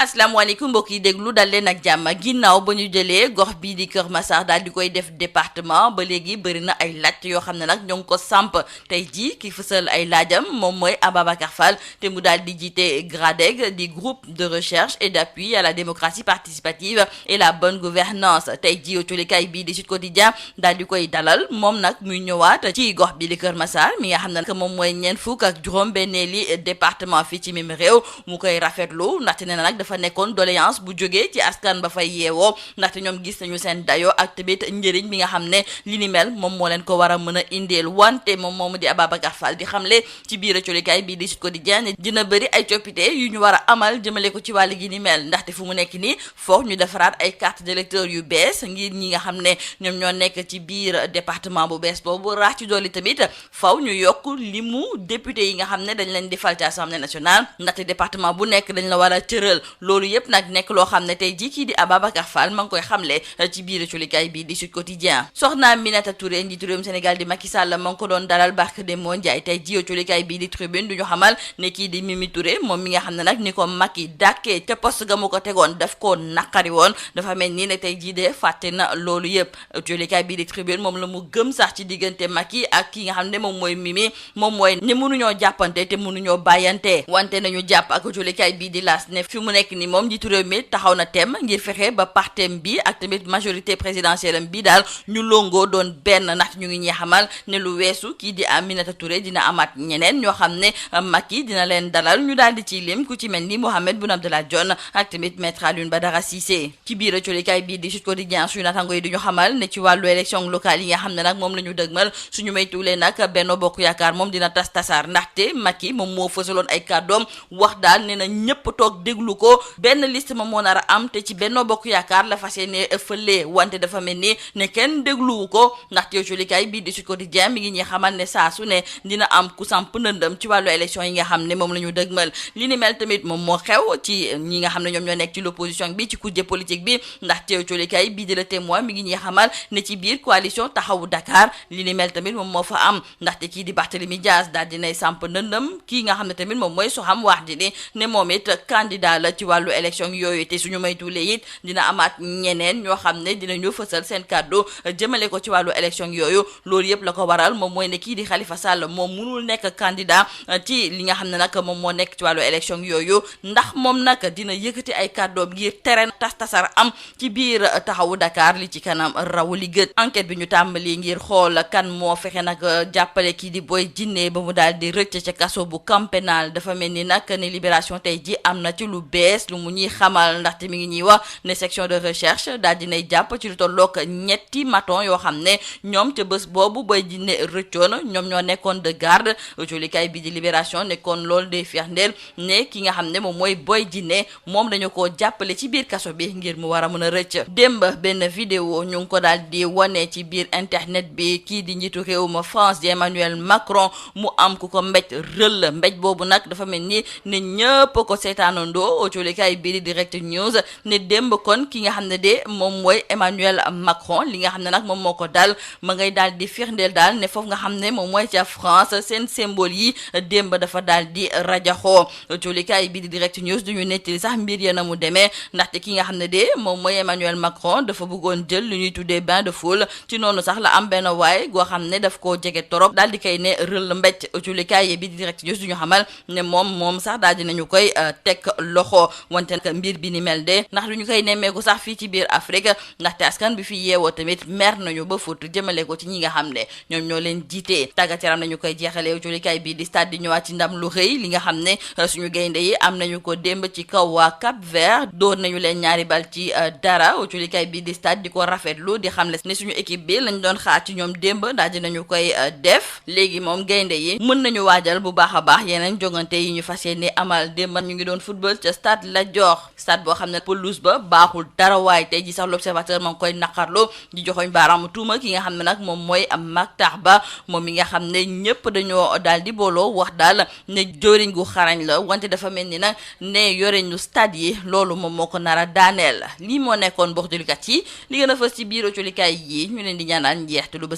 asalaamaaleykum mbokk yi déglu dal leen ak jàmm ginnaaw ba ñu jëlee gox bii di Kër Massar daal di koy def département ba léegi bëri na ay laaj yoo xam ne nag ñoo ngi ko samp tey jii ki fësal ay laajam moom mooy Ababacar Fall te mu daal di jiite GRADEC di groupe de recherche et d'appui à la démocratie participative et la bonne gouvernance tey jii colikaay bii di Sud Quotidien daal di koy dalal moom nag muy ñëwaat ci gox bi di Kër Massar mi nga xam ne moom mooy ñeent fukk ak juróom-benneeli département fii ci mim réew mu koy rafetlu ndaxte nee na nag dafa nekkoon doléance bu jógee ci askan ba fay yeewoo ndaxte ñoom gis nañu seen dayo ak tamit njëriñ bi nga xam ne li ni mel moom moo leen ko war a mën a indeel wante moom moomu di Ababacar Fall di xamle ci biir colikaay bii di Sud Quotidien ne dina bëri ay coppite yu ñu war a amal jëmale ko ci wàll gi ni mel ndaxte fu mu nekk nii foog ñu defaraat ay carte d'électeur yu bees ngir ñi nga xam ne ñoom ñoo nekk ci biir département bu bees boobu raax ci dolli tamit faw ñu yokk limu député yi nga xam ne dañ leen di fal ci Assemblée nationale ndaxte département bu nekk dañ la war a cëral loolu yëpp nag nekk loo xam ne tey jii kii di Ababacar Fall ma ngi koy xamle ci biir colikaay bii di Sud Quotidien soxna Aminata Touré njiitu réewum Sénégal di Macky Sall ma ngi ko doon dalal barke de moo Ndiaye tey jii colikaay bii di Tribune du ñu xamal ne kii di Mimi Touré moom mi nga xam ne nag ni ko Macky dàkkee te poste ga mu ko tegoon daf koo naqari woon dafa mel nii ne tey jii de fàtte na loolu yëpp colikaay bii di Tribune moom la mu gëm sax ci diggante Macky ak ki nga xam ne moom mooy Mimi moom mooy ne mënuñoo jàppante te mënuñoo bàyyante wante nañu jàpp ak colikaay bii di L'As ne fi mu nekk ni moom njiitu réew mi taxaw na tem ngir fexe ba partem bi ak tamit majorité présidentielle am bi daal ñu longoo doon benn ndax ñu ngi ñuy xamal ne lu weesu kii di Aminata Touré dina amaat ñeneen ñoo xam ne Macky dina leen dalal ñu daal di ciy lim ku ci mel ni Mohamed Boun Abdallah Dionne ak tamit Maître Alioune Badara Cissé ci biir colikaay bii di Sud Quotidien suñu natango yi duñu xamal ne ci wàllu élection locale yi nga xam ne nag moom la ñu dëgmal suñu maytuulee nag Benno Bokk Yaakaar moom dina tasaar ndaxte Macky moom moo fësaloon ay kàddoom wax daal ne na ñëpp toog déglu ko benn liste ma moo nar a am te ci Benno Bokk Yaakaar la fas yéene fële wante dafa mel ni ne kenn dégluwu ko ndaxte yow colikaay bii di Sud Quotidien mi ngi ñuy xamal ne saa su ne dina am ku samp ndëndëm ci wàllu élection yi nga xam ne moom la ñu dëgmal li ni mel tamit moom moo xew ci ñi nga xam ne ñoom ñoo nekk ci l'opposition bi ci kujje politique bi ndaxte yow colikaay bii di Le Témoin mi ngi ñuy xamal ne ci biir coalition Taxawu Dakar li ni mel tamit moom moo fa am ndaxte kii di Barthélémy Dias daal dinay samp ndëndëm kii nga xam ne tamit moom mooy Soham Wardini ne moom it candidat la ci wàllu élection yooyu te suñu maytuulee it dina amaat ñeneen ñoo xam ne dinañu fësal seen kàddu jëmale ko ci wàllu élection yooyu loolu yëpp la ko waral moom mooy ne kii di Khalifa Sall moom mënul nekk candidat ci li nga xam ne nag moom moo nekk ci wàllu élection yooyu ndax moom nag dina yëkkati ay kàddoom ngir tere tasar am ci biir Taxawu Dakar li ci kanam raw li gët enquête bi ñu tàmbali ngir xool kan moo fexe nag jàppale kii di Boy Djiné ba mu daal di rëcc ca kaso bu camp pénal dafa mel ni nag ne libération tey ji am na ci lu bees lu mu ñuy xamal ndaxte mi ngi ñuy wax ne section de recherche daal dinay jàpp ci lu tollook ñetti maton yoo xam ne ñoom ca bés boobu Boy Djiné rëccoon ñoom ñoo nekkoon de garde jolikaay bi di libération nekkoon loolu day firndeel ne ki nga xam ne moom mooy Boy Djiné moom dañu koo jàppale ci biir kaso bi ngir mu war a mën a rëcc démb benn vidéo ñu ngi ko daal di wane ci biir internet bi kii di njiitu réew ma France di Emmanuel Macron mu am ku ko mbéj rëll mbéj boobu nag dafa mel ni ne ñëpp ko seetaanandoo jolikaay bi di Direct News ne démb kon ki nga xam ne de moom mooy Emmanuel Macron li nga xam ne nag moom moo ko dal ma ngay daal di firndeel daal ne foofu nga xam ne moom mooy ca France seen symbole yi démb dafa daal di rajaxoo jolikaay bi di Direct News duñu nettali sax mbir ya na mu demee ndaxte ki nga xam ne de moom mooy Emmanuel Macron dafa bëggoon jël lu ñuy tuddee bain de foule ci noonu sax la am benn waay goo xam ne daf koo jege torop daal di koy ne rëll mbéj jolikaay bi di Direct News duñu xamal ne moom sax daal dinañu koy teg loxo wante nag mbir bi ni mel de ndax lu ñu koy nemmeeku sax fii ci biir Afrique ndaxte askan bi fi yeewoo tamit mer nañu ba fut jëmale ko ci ñi nga xam ne ñoom ñoo leen jiitee tàggat yaram nañu koy jeexalee jolikaay bi di Stade di ñëwaat ci ndam lu rëy li nga xam ne suñu gaynde yi am nañu ko démb ci kaw waa Cap Vert dóor nañu leen ñaari bal ci dara jolikaay bi di Stade di ko rafetlu di xam ne suñu équipe bi lañ doon xaar ci ñoom démb daal dinañu koy def léegi moom gaynde yi mën nañu waajal bu baax a baax yeneen jongante yi ñu fas yéene amal démb ñu ngi doon football ca Stade Lat Dior stade boo xam ne pelouse ba baaxul dara waaye tey ji sax l'observateur ma ngi koy naqarlu di joxoñ baaraamu tuuma ki nga xam ne nag moom mooy Mactar Ba moom mi nga xam ne ñëpp dañoo daal di booloo wax daal ne joriñ gu xarañ la wante dafa mel ni nag ne yoreñu stade yi loolu moom moo ko nar a daaneel lii moo nekkoon mbokk jullikat yi li gën a fës ci biir julikaay yi ñu leen di ñaanal njeexte lu